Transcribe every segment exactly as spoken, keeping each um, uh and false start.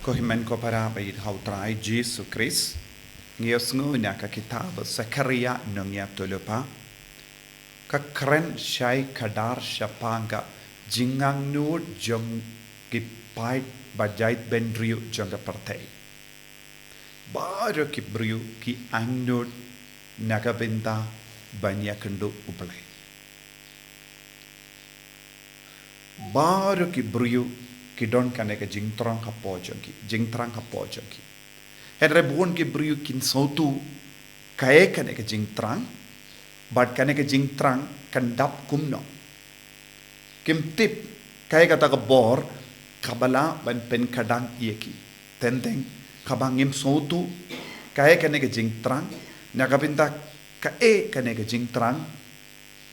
Ko hynmen ko para ba ïeit ha u Trai Jisu Khrist, ngi ïohsngew na ka kitab Sakaria nongïathuhlypa, ka kren shai khadar shaphang ka jingangnud jong ki paid ba jaitbynriew jong ka pyrthei. Baroh ki briew ki angnud na ka bynta ban ïakynduh U Blei. Baroh ki briew ki don kane ka jingthrang hapoh jong ki, jingthrang hapoh jong ki. Hynrei bun ki briew kin sngewthuh kaei kane ka jingthrang, bad kane ka jingthrang kan dap kumno. Kim tip kaei kata ka bor kaba lah ban pynkhadang ïa ki. Teng teng kaba ngim sngewthuh kaei kane ka jingthrang, na ka bynta kaei kane ka jingthrang,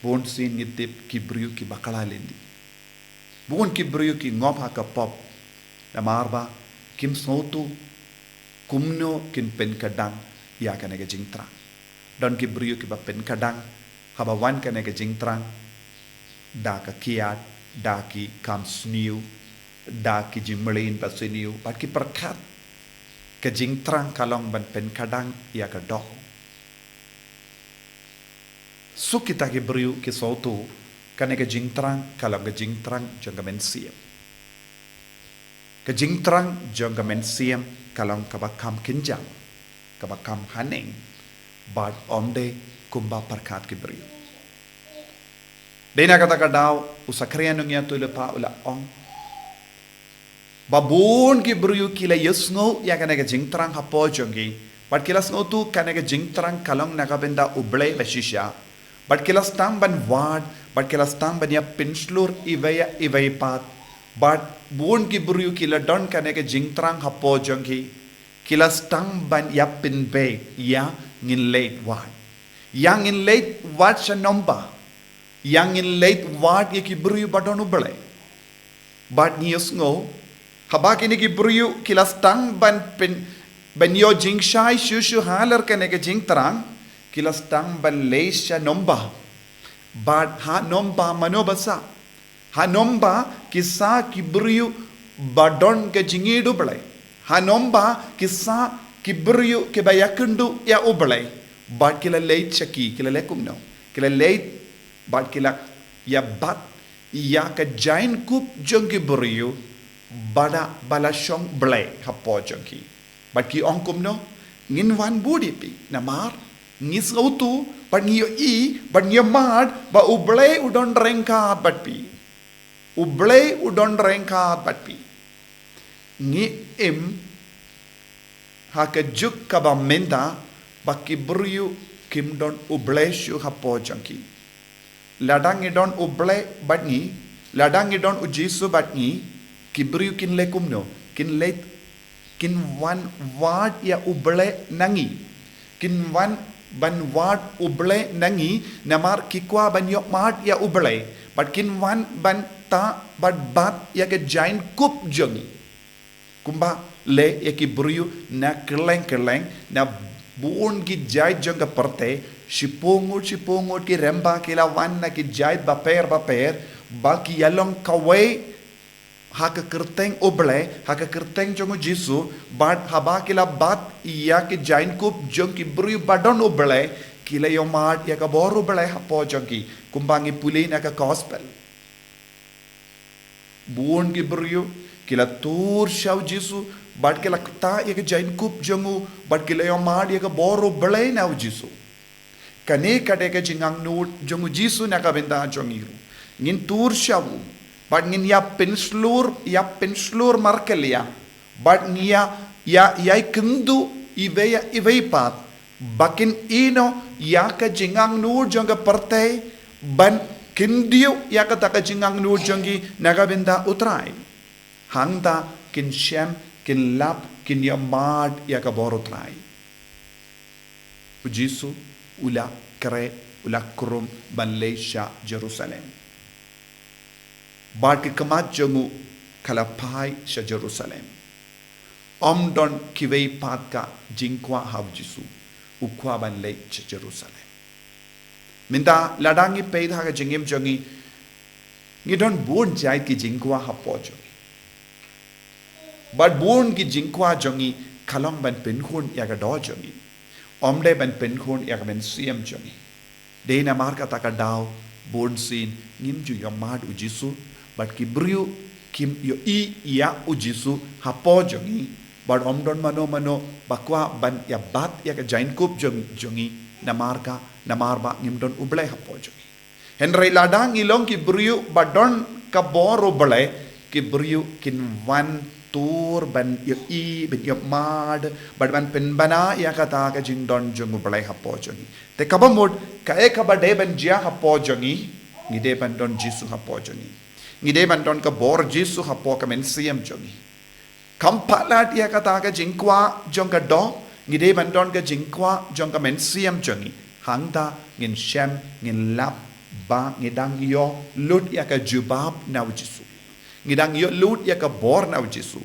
bun sien ngi tip ki briew ki bakla lynti. Bun ki briew ki ngop ha ka pop, namar ba kim sngewthuh kumno kin pynkhadang ïa kane ka jingthrang. Don ki briew kiba pynkhadang haba wan kane ka jingthrang da ka kiad, da ki kam sniew, da ki jingmlien basniew, bad ki pyrkhat ka jingthrang ka long ban pynkhadang ïa ka doh. Suk kita ki briew ki sngewthuh kane ka jingthrang ka long ka jingthrang jong ka mynsiem. Ka jingthrang jong ka mynsiem ka long kaba kham kynjang, kaba kham haneng, bad ym dei kumba pyrkhat ki briew. Dei na kata ka daw u Sakaria nongïathuhlypa u la ong ba bun ki briew ki la ïohsngew ïa kane ka jingthrang hapoh jong ki, bad ki la sngewthuh kane ka jingthrang ka long na ka bynta U Blei ba shisha, bad ki la sdang ban wad, bad ki la sdang ban ïa pynshlur iwei ïa iwei pat, bad bun ki briew ki la don kane ka jingthrang hapoh jong ki, ki la sdang ban ïa pynbeit, ïa ngin leit wad. Ïa ngin leit wad sha nomba. Ïa ngin leit wad ïa ki briew ba don U Blei. Bad ngi ïohsngew, haba kine ki briew ki la sdang ban pyn, ban ïoh jingshai shuh shuh halor kane ka jingthrang, ki la sdang ban leit sha nomba. Bad ha nomba mano ba sah? Ha nomba ki sah ki briew ba don ka jingïeit U Blei. Ha nomba ki sah ki briew kiba ïakynduh ïa U Blei. Bad ki la leit sha ki, ki la leit kumno? Ki la leit bad ki la ïa bat ïa ka jaiñkup jong ki briew ba da, ba la shong blei hapoh jong ki. Bad ki ong kumno? Ngin wan bud ïa phi, namar ngi sngewthuh bad ngi ïohi bad ngi ïa mad ba U Blei u don ryngkat bad phi. U Blei u don ryngkat bad phi. Ngi im ha ka juk kaba mynta ba ki briew kim don U Blei shuh hapoh jong ki. Lada ngi don U Blei bad ngi, lada ngi don U Jisu bad ngi, ki briew kin leh kumno? Kin leh, kin wan wad ïa U Blei na ngi. Kin wan ban wad U Blei na ngi, namar ki kwah ban ïohmad ïa U Blei. Bad kin wan ban tah bad bat ïa ka jaiñkup jong ngi. Kumba leh ïa ki briew na kylleng kylleng, na bun ki jait jong ka pyrthei, shiphew ngut shiphew ngut ki rymba ki la wan na ki jait bapher bapher, ba ki ïalong kawei ha ka kyrteng U Blei, ha ka kyrteng jong U Jisu, bad haba ki la bat ïa ki jaiñkup jong ki briew ba don U Blei, ki la ïohmad ïa ka bor U Blei hapoh jong ki, kumba ngi pule na ka gospel. Bun ki briew ki la tur sha U Jisu, bad ki la ktah ïa ka jaiñkup jong u, bad ki la ïohmad ïa ka bor U Blei na U Jisu. Kane ka dei ka jingangnud jong U Jisu na ka bynta jong ngi ruh. Ngin tur sha u, bad ngin ïa pynshlur, ïa pynshlur markylliang, bad ngin ïa, ïa, ïa kynduh iwei ïa iwei pat, ba kin ïehnoh ïa ka jingangnud jong ka pyrthei, ban kyndit ïa kata ka jingangnud jong ki na ka bynta U Trai. Hangta kin shem, kin lap, kin ïohmad ïa ka bor U Trai. U Jisu u la khreh, u la khrum ban leit sha Jerusalem. Bad ka khmat jong u ka la phai sha Jerusalem. Ym don kiwei pat ka jingkwah ha U Jisu, u kwah ban leit sha Jerusalem. Mynta lada ngi peit ha ka jingim jong ngi, ngi don bun jait ki jingkwah hapoh jong ngi. Bad bun ki jingkwah jong ngi ka long ban pynkhun ïa ka doh jong ngi. Ym dei ban pynkhun ïa ka mynsiem jong ngi. Dei namar kata ka daw bunsien ngim ju ïohmad u Jisu, bad ki briew kim ïohi ïa u Jisu hapoh jong ngi. Bad ym don mano mano ba kwah ban ïa bat ïa ka jaiñkup jong, jong ngi, namar ka, namar ba ngim don U Blei hapoh jong ngi. Hynrei lada ngi long ki briew ba don ka bor U Blei, ki briew kin wan tur ban ïohi, ban ïohmad, bad ban pynbna ïa kata ka jingdon jong U Blei hapoh jong ngi. Te kaba mut, kaei kaba dei ban jia hapoh jong ngi, ngi dei ban don Jisu hapoh jong ngi. Ngi dei ban don ka bor Jisu hapoh ka mynsiem jong ngi. Kam palat ïa kata ka jingkwah jong ka doh, ngi dei ban don ka jingkwah jong ka mynsiem jong ngi. Hangta ngin shem, ngin lap ba ngi dang ïoh lut ïa ka jubab na u Jisu. Ngi dang ïoh lut ïa ka bor na u Jisu.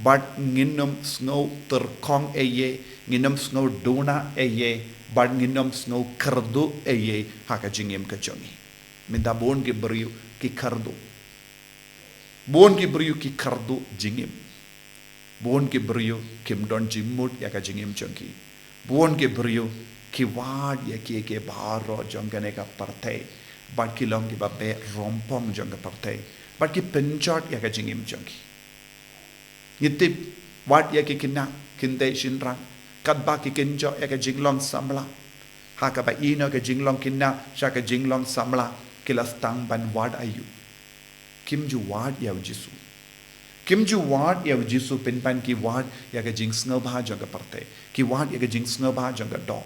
Bad ngin ym sngew tyrkhong ei ei, ngin ym sngew duna ei ei, bad ngin ym sngew kyrduh ei ei ha ka jingim ka jong ngi. Mynta bun ki briew ki kyrduh. Bun ki briew ki kyrduh jingim. Bun ki briew kim don jingmut ïa ka jingim jong ki. Bun ki briew ki wad ïa kiei kiei baroh jong kane ka pyrthei. Bad ki long kiba beh rongpong jong ka pyrthei. Bad ki pynjot ïa ka jingim jong ki. Ngi tip, wat ïa ki khynnah khyndai shynrang, katba ki kynjoh ïa ka jinglong samla, ha kaba ïehnoh ka jinglong khynnah sha ka jinglong samla, ki la sdang ban wad aïu? Kim ju wad ïa u Jisu. Kim ju wad ïa u Jisu pynban ki wad ïa ka jingsngewbha jong ka pyrthei. Ki wad ïa ka jingsngewbha jong ka doh.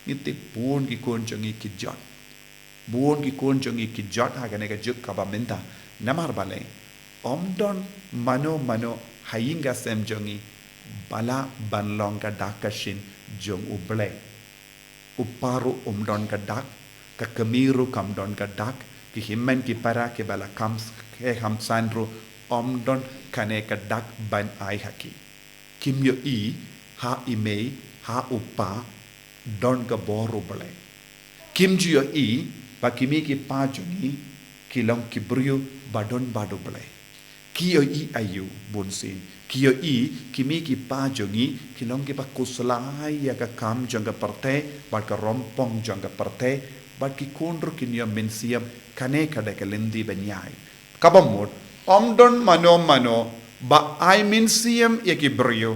Ngi tip bun ki khun jong ngi ki jot. Bun ki khun jong ngi ki jot ha kane ka juk kaba mynta. Namar balei? Ym don mano mano ha ïing ka sem jong ngi ba lah ban long ka dak ka shin jong U Blei. U pa ruh um don ka dak, ka kmie ruh kam don ka dak, ki hynmen ki para kiba la kham s-, kham san ruh ym don kane ka dak ban ai ha ki. Kim ïohi ha i mei, ha u pa, don ka bor U Blei. Kim ju ïohi ba ki mei ki pa jong ngi ki long ki briew ba don bad U Blei. Ki ïohi aïu bunsien? Ki ïohi ki mei ki pa jong ngi ki long kiba khuslai ïa ka kam jong ka pyrthei bad ka rongpong jong ka pyrthei, bad ki khun ruh kin ïoh mynsiem, kane ka dei ka lynti ban ïai. Kaba mut, ym don mano mano ba ai mynsiem ïa ki briew.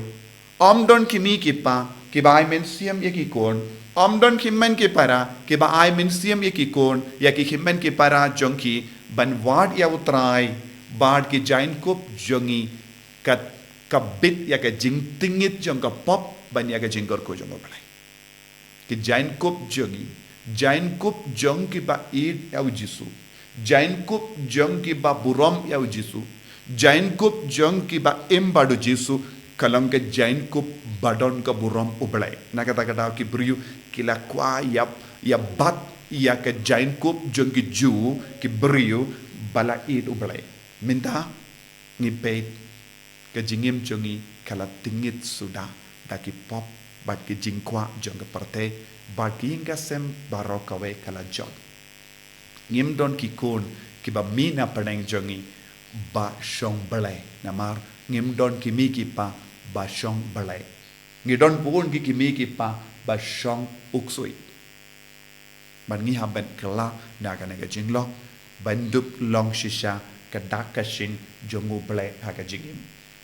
Ym don ki mei ki pa kiba ai mynsiem ïa ki khun. Ym don ki hynmen ki para kiba ai mynsiem ïa ki khun, ïa ki hynmen ki para jong ki ban wad ïa U Trai, bad ki jaiñkup jong ngi ka, ka bit ïa ka jingtngit jong ka pop ban ïa ka jingkyrkhu jong U Blei. Ki jaiñkup jong ngi, jaiñkup jong kiba ïeit ïa u Jisu, jaiñkup jong kiba burom ïa u Jisu, jaiñkup jong kiba im bad u Jisu, ka long ka jaiñkup ba don ka burom U Blei. Na kata ka daw ki briew ki la kwah ïa, ïa bat ïa ka jaiñkup jong ki Jiw, ki briew ba la ïeit U Blei. Mynta ngi peit, ka jingim jong ngi ka la tngit suda da ki pop bad ki jingkwah jong ka pyrthei, bad ka ïing ka sem baroh kawei ka la jot. Ngim don ki khun kiba mih na pdeng jong ngi ba shong Blei, namar ngim don ki mei ki pa ba shong Blei. Ngi don bun ki, ki mei ki pa ba shong u ksuid. Bad ngi hap ban kylla na kane ka jinglong ban dup long shisha ka dak ka shin jong U Blei ha ka jingim.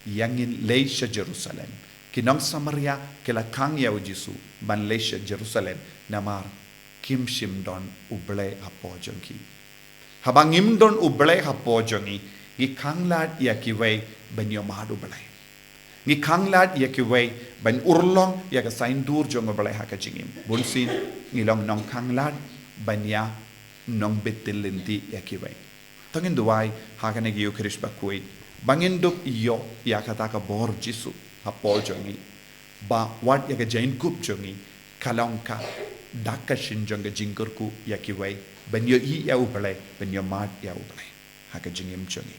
Ïa ngin leit sha Jerusalem. Ki nong Samaria ki la khang ïa u Jisu ban leit sha Jerusalem, namar kim shym don U Blei hapoh jong ki. Haba ngim don U Blei hapoh jong ngi, ngi khanglad ïa kiwei ban ïohmad U Blei. Ngi khanglad ïa kiwei ban urlong ïa ka saiñdur jong U Blei ha ka jingim. Bunsien ngi long nongkhanglad ban ïa nongbit lynti ïa kiwei. To ngin duwai ha kane ka Ïukharist bakhuid ba ngin dup ïoh ïa kata ka bor Jisu hapoh jong ngi, ba wat ïa ka jaiñkup jong ngi ka long ka dak ka shin jong ka jingkyrkhu ïa kiwei ban ïohi ïa U Blei, ban ïohmad ïa U Blei ha ka jingim jong ngi.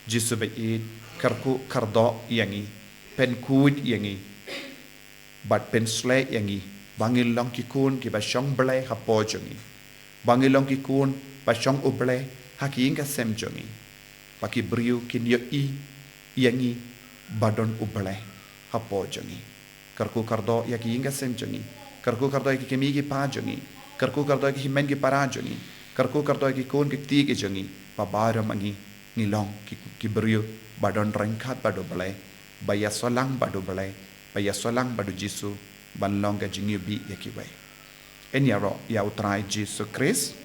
Jisu ba ïeit, kyrkhu kyrdoh ïa ngi, pynkhuid ïa ngi bad pynshlei ïa ngi ba ngin long ki khun kiba shong Blei hapoh jong ngi, ba ngin long ki khun ba shong U Blei ha ki ïing ka sem jong ngi, ba ki briew kin ïohi ïa ngi ba don U Blei hapoh jong ngi. Kyrkhu kyrdoh ïa ki ïing ki sem jong ngi. Kyrkhu kyrdoh ïa ki kmie ki kpa jong ngi. Kyrkhu kyrdoh ïa ki hynmen ki para jong ngi. Kyrkhu kyrdoh ïa ki khun ki kti ki jong ngi. Ba baroh ma ngi ngi long ki, ki briew ba don ryngkat bad U Blei, ba ïasolang bad U Blei, ba ïasolang bad U Jisu, ban long ka jingïohi ïa kiwei. Yn ïaroh ïa U Trai Jisu Khrist.